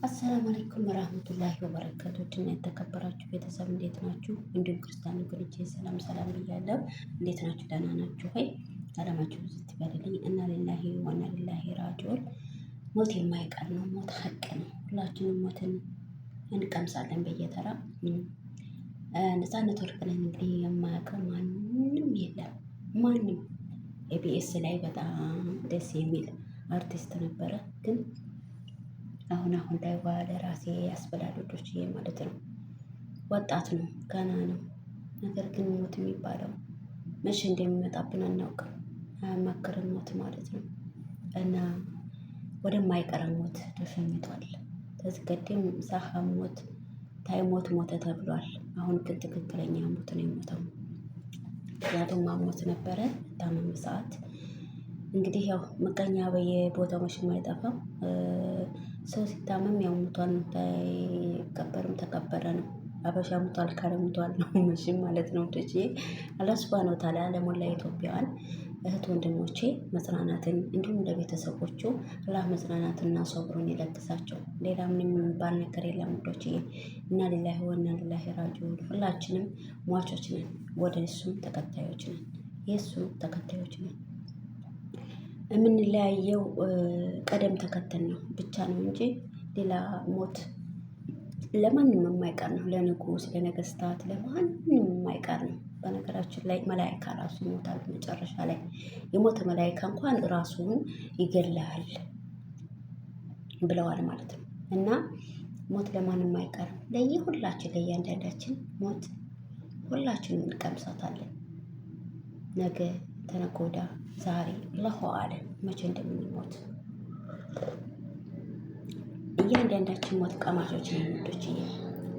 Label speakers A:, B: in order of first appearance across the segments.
A: السلام عليكم ورحمة الله وبركاته። እና የተከበራችሁ ቤተሰብ እንዴት ናችሁ? እንዲሁም ክርስቲያን ወገኖቼ ሰላም ሰላም ብያለሁ። እንዴት ናችሁ? ደህና ናችሁ ወይ? ሰላማችሁ ብዙ ይበልልኝ። إنا لله وإنا إليه راجعون። ሞት የማይቀር ነው። ሞት ሀቅ ነው። ሁላችንም ሞትን እንቀምሳለን በየተራ። ነፃነት ወርቅነህ እንግዲህ የማያውቀው ማንም የለም። ማንም ኢቢኤስ ላይ በጣም ደስ የሚል አርቲስት ነበረ ግን አሁን አሁን ላይ ዋለ ራሴ ያስበላል ውዶችዬ ማለት ነው። ወጣት ነው ገና ነው። ነገር ግን ሞት የሚባለው መቼ እንደሚመጣብን አናውቅም። አያማክርም ሞት ማለት ነው። እና ወደማይቀር ሞት ተሸኝቷል። ከዚህ ቀደም ሳሃ ሞት ታይሞት ሞተ ተብሏል። አሁን ግን ትክክለኛ ሞት ነው የሞተው። ምክንያቱም አሞት ነበረ ታመመ ሰዓት እንግዲህ ያው ምቀኛ በየቦታው መቼም አይጠፋም። ሰው ሲታመም ያው ሙቷል ነው፣ አይቀበርም ተቀበረ ነው። አበሻ ሙቷል ካለ ሙቷል ነው መቼም ማለት ነው። ልጅ አላህ ሱብሃነሁ ወተዓላ ለሞላ ኢትዮጵያውያን እህት ወንድሞቼ መጽናናትን እንዲሁም ለቤተሰቦቹ አላህ መጽናናትና ሶብሩን ይለግሳቸው። ሌላ ምንም የሚባል ነገር የለም ውዶችዬ። إنا لله وإنا إليه راجعون። ሁላችንም ሟቾች ነን፣ ወደ እሱም ተከታዮች ነን፣ የእሱ ተከታዮች ነን። የምንለያየው ቀደም ተከተል ነው ብቻ ነው እንጂ ሌላ ሞት ለማንም የማይቀር ነው። ለንጉስ፣ ለነገስታት፣ ለማንም የማይቀር ነው። በነገራችን ላይ መላይካ ራሱ ይሞታል። መጨረሻ ላይ የሞተ መላይካ እንኳን ራሱን ይገላል ብለዋል ማለት ነው። እና ሞት ለማንም አይቀርም። ለየሁላችን ለእያንዳንዳችን ሞት ሁላችንም እንቀምሳታለን። ነገ ተነገ ወዲያ ዛሬ አላሁ አለም መቼ እንደምንሞት እያንዳንዳችን ሞት ቀማሾች ነን ውዶችዬ።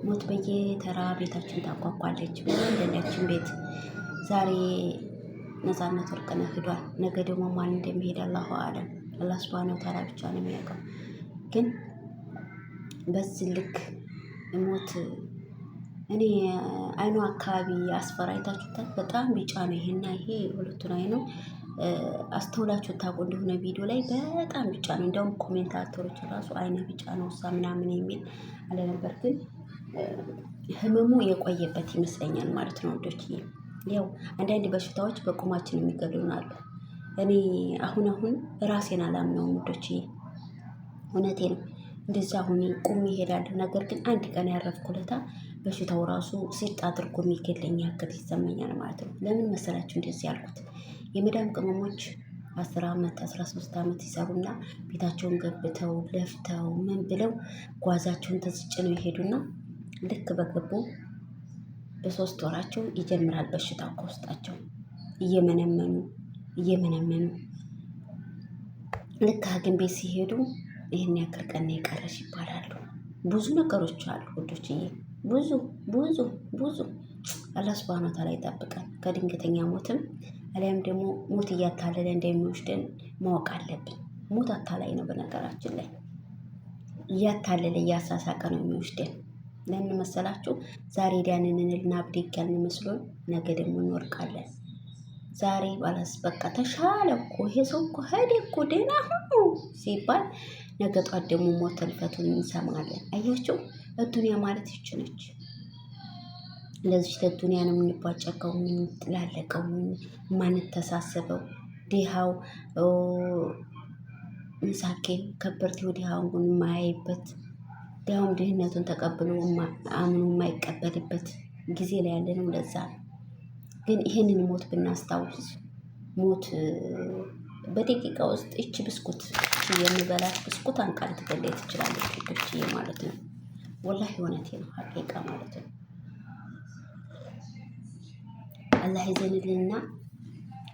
A: ሞት በየተራ ቤታችን ታቋቋለች። በእያንዳንዳችን ቤት ዛሬ ነፃነት ወርቅነህ ሂዷል። ነገ ደግሞ ማን እንደሚሄድ አላሁ አለም። አላህ ሱብሃነሁ ወተዓላ ብቻ ነው የሚያውቀው። ግን በዚህ ልክ ሞት እኔ አይኑ አካባቢ አስፈራ አይታችሁታል። በጣም ቢጫ ነው ይሄና ይሄ ሁለቱን አይኑ አስተውላችሁ ታውቁ እንደሆነ ቪዲዮ ላይ በጣም ቢጫ ነው። እንደውም commentator ኦች ራሱ አይነ ቢጫ ነው እሷ ምናምን የሚል አለ ነበር። ግን ህመሙ የቆየበት ይመስለኛል ማለት ነው ውዶችዬ። ያው አንዳንድ በሽታዎች በቁማችን የሚገሉን አሉ። እኔ አሁን አሁን ራሴን አላምነውም ውዶችዬ፣ እውነቴ ነው። እንደዛ አሁን ቁሜ እሄዳለሁ። ነገር ግን አንድ ቀን ያረፍኩ ለታ በሽታው ራሱ ሲጥ አድርጎ የሚገለኝ ያክል ይሰማኛል ማለት ነው። ለምን መሰላችሁ እንደዚህ ያልኩት? የመዳም ቅመሞች 10 አመት 13 አመት ይሰሩና ቤታቸውን ገብተው ለፍተው ምን ብለው ጓዛቸውን ተጭነው ይሄዱና ልክ በገቡ በ3 ወራቸው ይጀምራል በሽታው ከውስጣቸው እየመነመኑ እየመነመኑ ልክ ሐኪም ቤት ሲሄዱ ይህን ያክል ቀን የቀረሽ ይባላሉ። ብዙ ነገሮች አሉ ውዶችዬ፣ ብዙ ብዙ ብዙ። አላህ ሱብሃነሁ ወተዓላ ይጠብቀን ከድንገተኛ ሞትም አሊያም ደግሞ ሞት እያታለለ እንደሚወስደን ማወቅ አለብን። ሞት አታላይ ነው። በነገራችን ላይ እያታለለ እያሳሳቀ ነው የሚወስደን። ለምን መሰላችሁ? ዛሬ ዳንን እንልና ብድግ ያልን መስሎን ነገ ደግሞ እንወርቃለን። ዛሬ ባላስ በቃ ተሻለ እኮ ይሄ ሰው እኮ ሄደ እኮ ደህና ሁኑ ሲባል ነገ ጧት ደግሞ ሞት ህልፈቱን እንሰማለን። አያችሁ፣ ዱንያ ማለት ይች ነች። ለዚች ለዱንያ ነው የምንቧጨቀው፣ የምንጥላለቀው፣ የማንተሳሰበው። ድሃው ምሳኪን ከበርቴው ድሃውን የማያይበት ድሃውም ድህነቱን ተቀብሎ አምኖ የማይቀበልበት ጊዜ ላይ ያለነው ለዛ ነው። ግን ይህንን ሞት ብናስታውስ ሞት በደቂቃ ውስጥ እቺ ብስኩት እቺ የምበላት ብስኩት አንቃ ልትገለኝ ትችላለች፣ ውዶችዬ ማለት ነው። ወላሂ እውነቴ ነው፣ ሀቂቃ ማለት ነው። አላህ ይዘንልንና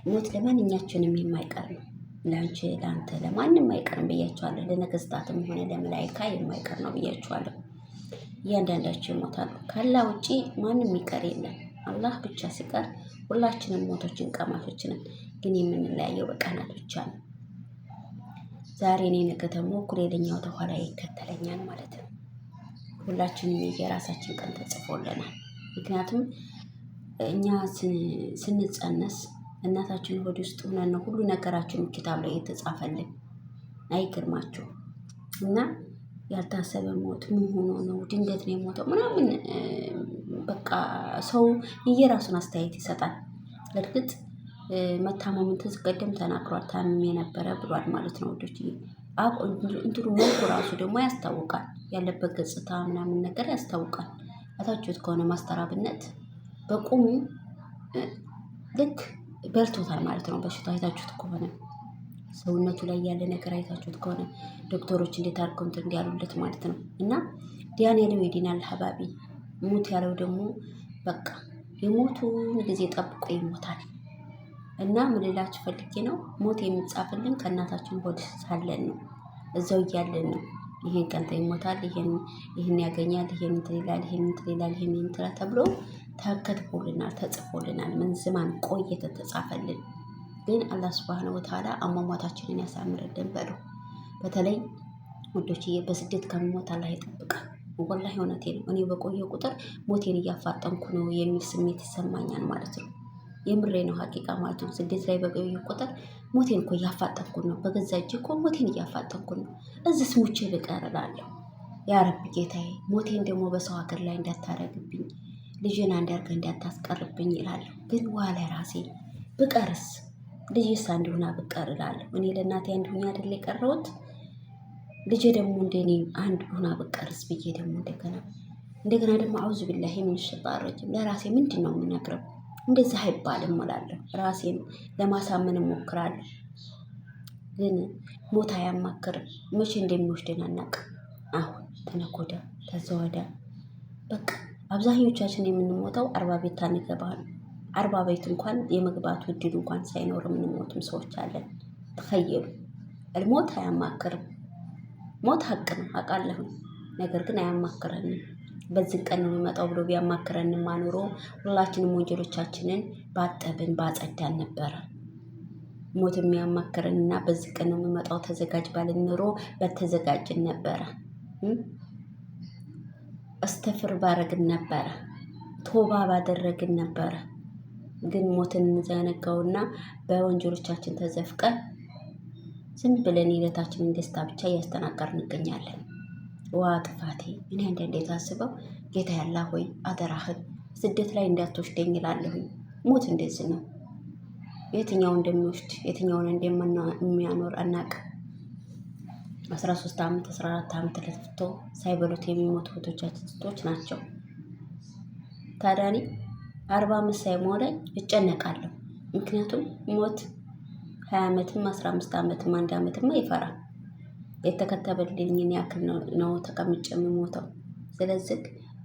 A: ሞት ለማንኛችንም የማይቀር ነው። ለአንቺ ለአንተ ለማንም አይቀርም ብያቸዋለሁ። ለነገስታትም ሆነ ለመላይካ የማይቀር ነው ብያቸዋለሁ። እያንዳንዳቸው ይሞታሉ። ካላህ ውጪ ማንም ይቀር የለም። አላህ ብቻ ሲቀር ሁላችንም ሞቶችን ቀማሾች ነን። ግን የምንለያየው በቀናት ብቻ ነው። ዛሬ እኔ ነገ ደግሞ እኩል ተኋላ ይከተለኛል ማለት ነው። ሁላችንም የየራሳችን ቀን ተጽፎልናል። ምክንያቱም እኛ ስንጸነስ እናታችን ሆድ ውስጥ ሆነን ነው ሁሉ ነገራችን ኪታብ ላይ የተጻፈልን። አይገርማችሁ እና ያልታሰበ ሞት ምን ሆኖ ነው? ድንገት ነው የሞተው ምናምን በቃ ሰው የየራሱን አስተያየት ይሰጣል። እርግጥ መታመሙን ትዝ ቀደም ተናግሯል። ታምሜ ነበረ ብሏል ማለት ነው ውዶች። እንትኑ መልኩ ራሱ ደግሞ ያስታውቃል። ያለበት ገጽታ ምናምን ነገር ያስታውቃል። አይታችሁት ከሆነ ማስተራብነት በቁሙ ልክ በልቶታል ማለት ነው በሽታው አይታችሁት ከሆነ ሰውነቱ ላይ ያለ ነገር አይታችሁት ከሆነ ዶክተሮች እንዴት አድርገው እንትን እንዲያሉለት ማለት ነው። እና ዲያን ያለው ይድናል ሀባቢ ሙት ያለው ደግሞ በቃ የሞቱን ጊዜ ጠብቆ ይሞታል። እና ምን ልላችሁ ፈልጌ ነው፣ ሞት የሚጻፍልን ከእናታችን ሆድ ሳለን ነው፣ እዛው እያለን ነው። ይሄን ቀን ይሞታል፣ ይሄን ይሄን ያገኛል፣ ይሄን እንትን ይላል፣ ይሄን እንትን ይላል፣ ይሄን እንትን ይላል ተብሎ ተከትቦልናል፣ ተጽፎልናል። ምን ዝማን ቆየ ተጻፈልን። ግን አላህ ሱብሃነሁ ወተዓላ አሟሟታችንን ያሳምርልን በሉ። በተለይ ውዶችዬ በስደት ከመሞት አላህ ይጠብቃል። ወላሂ እውነቴ ነው። እኔ በቆየ ቁጥር ሞቴን እያፋጠንኩ ነው የሚል ስሜት ይሰማኛል ማለት ነው። የምሬ ነው ሀቂቃ ማለት ነው። ስደት ላይ በቆየ ቁጥር ሞቴን እኮ እያፋጠንኩ ነው፣ በገዛ እጄ እኮ ሞቴን እያፋጠንኩ ነው። እዚስ ሙቼ ብቀር እላለሁ። ያ ረቢ ጌታዬ ሞቴን ደግሞ በሰው ሀገር ላይ እንዳታረግብኝ፣ ልጄን አንድ አድርገህ እንዳታስቀርብኝ እላለሁ። ግን ዋለ ራሴ ብቀርስ ልጄስ አንድ ሆና ብቀር እላለሁ። እኔ ለእናቴ አንድ ሆኜ አይደል የቀረሁት? ልጄ ደግሞ እንደኔ አንድ ሆና ብቀርስ ብዬ ደግሞ እንደገና እንደገና ደግሞ አውዙ ቢላሂ ምን ሸይጣን ረጂም ለራሴ ምንድን ነው የምነግረው? እንደዚህ አይባልም እላለሁ። ራሴን ለማሳመን እሞክራለሁ። ግን ሞት አያማክርም። መቼ እንደሚወስደን አናውቅም። አሁን ተነገ ወዲያ ከዛ ወዲያ በቃ አብዛኞቻችን የምንሞተው 40 ቤት አንገባ ነው። 40 ቤት እንኳን የመግባቱ እድል እንኳን ሳይኖር የምንሞትም ሰዎች አለን። ተኸየሉ ሞት አያማክርም። ሞት ሀቅ ነው አውቃለሁ። ነገር ግን አያማክረንም። በዚህ ቀን ነው የሚመጣው ብሎ ቢያማክረንማ ኖሮ ሁላችንም ወንጀሎቻችንን ባጠብን ባጸዳን ነበረ። ሞት የሚያማክረንና በዚህ ቀን ነው የሚመጣው ተዘጋጅ ባልን ኖሮ በተዘጋጅን ነበረ። እስተፍር ባረግን ነበረ። ቶባ ባደረግን ነበረ። ግን ሞትን እንዘነጋውና በወንጀሎቻችን ተዘፍቀን ዝም ብለን የዕለታችንን ደስታ ብቻ እያስተናገርን እንገኛለን። ዋ ጥፋቴ! እኔ አንዳንዴ ታስበው ጌታ ያላ ሆይ አደራህን ስደት ላይ እንዳትወስደኝ እላለሁኝ። ሞት እንደዚህ ነው። የትኛው እንደሚወስድ የትኛውን እንደሚያኖር አናውቅም። 13 ዓመት 14 ዓመት ለፍቶ ሳይበሉት የሚሞቱ እህቶቻችን ስቶች ናቸው። ታዲያ እኔ 40 ዓመት ሳይሞላኝ እጨነቃለሁ። ምክንያቱም ሞት 20 ዓመትም 15 ዓመትም አንድ ዓመትም አይፈራም። የተከተበልኝን ያክል ነው ተቀምጬ የምሞተው። ስለዚህ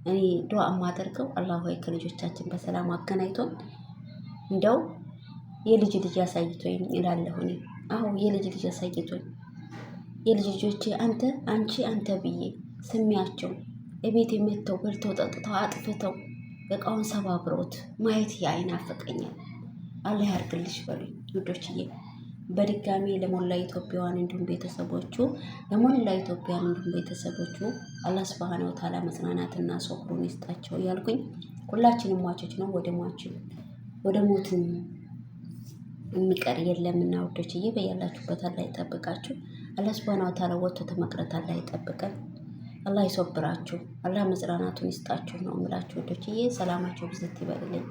A: እኔ ዱአ የማደርገው አላህ ሆይ ከልጆቻችን በሰላም አገናኝቶን እንደው የልጅ ልጅ አሳይቶኝ እላለሁ። እኔ አዎ የልጅ ልጅ አሳይቶኝ የልጅ ልጆቼ አንተ አንቺ አንተ ብዬ ስሚያቸው እቤት መጥተው በልተው ጠጥተው አጥፍተው እቃውን ሰባብሮት ማየት ያይናፍቀኛል። አላህ ያርግልሽ በሉኝ ውዶችዬ። በድጋሚ ለሞላ ኢትዮጵያውያን እንዲሁም ቤተሰቦቹ ለሞላ ኢትዮጵያውያን እንዲሁም ቤተሰቦቹ አላህ ሱብሃነሁ ወተዓላ መጽናናትና ሶብሩን ይስጣቸው እያልኩኝ ሁላችንም ሟቾች ነው። ወደ ሟችን ወደ ሞትን የሚቀር የለምና ውዶችዬ፣ በያላችሁበት አላህ ይጠብቃችሁ። አላህ ሱብሃነሁ ወተዓላ ወጥቶ ተመቅረት አላህ ይጠብቀን። አላህ ይሶብራችሁ። አላህ መጽናናቱን ይስጣችሁ ነው የምላችሁ ውዶችዬ። ሰላማችሁ ብዝት ይበልልኝ።